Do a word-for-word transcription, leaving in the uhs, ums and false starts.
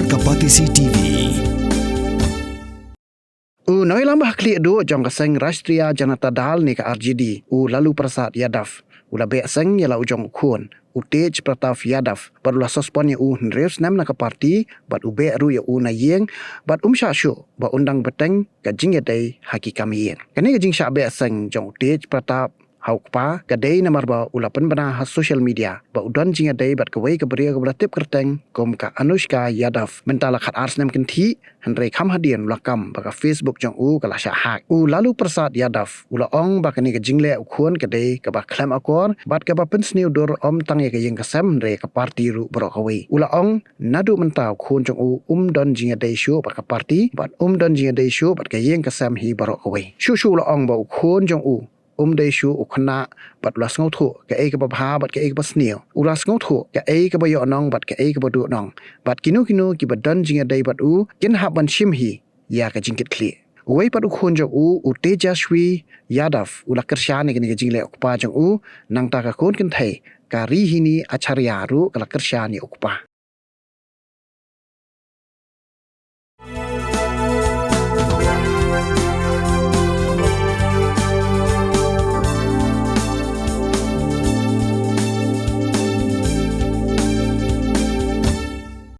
Ka Batesi T V. U nongïalam ba ha khlieh duh jong ka seng Rashtriya Janata Dal ne ka R J D, u Lalu Prasad Yadav, u la beh seng ïa la u jong u khun, u Tej Pratap Yadav, bad u la suspend ïa u hynriew snem na ka party, bad u beh ruh ïa u na ïing, bad um shah shuh ba un dang bteng ka jingïadei ha ki kam ïing. Kane ka jingshah beh seng jong u Tej Pratap ha u kpa ka dei namar ba u la pynbna ha social media ba u don jingïadei bad kawei ka briew kaba la tip kyrteng kum ka Anushka Yadav. Mynta la khatar snem kynthih, hynrei kham hadien u la kam ba ka Facebook jong u ka la shah hack. U Lalu Prasad Yadav u la ong ba kane ka jingleh u khun ka dei kaba khlem akor bad kaba pynsniew dur ym tang ïa ka ïing ka sem hynrei ka party ruh baroh kawei. U la ong naduh mynta u khun jong u um don jingïadei shuh bad ka party bad um don jingïadei shuh bad ka ïing ka sem hi baroh kawei. Shuh shuh u la ong ba u khun jong u um dei shuh u khynnah bad u la sngewthuh kaei kaba bha bad kaei kaba sniew. U la sngewthuh kaei kaba ïoh nong bad kaei kaba duh nong. Bad kino kino kiba don jingïadei bad u kin hap ban shim hi ïa ka jingkitkhlieh. Uwei pat u khun jong u, u Tejashwi Yadav, u la kyrshan ïa kane ka jingleh u kpa jong u, nangta ka khun kynthei, ka Rihini Acharya ruh ka la kyrshan ïa u kpa.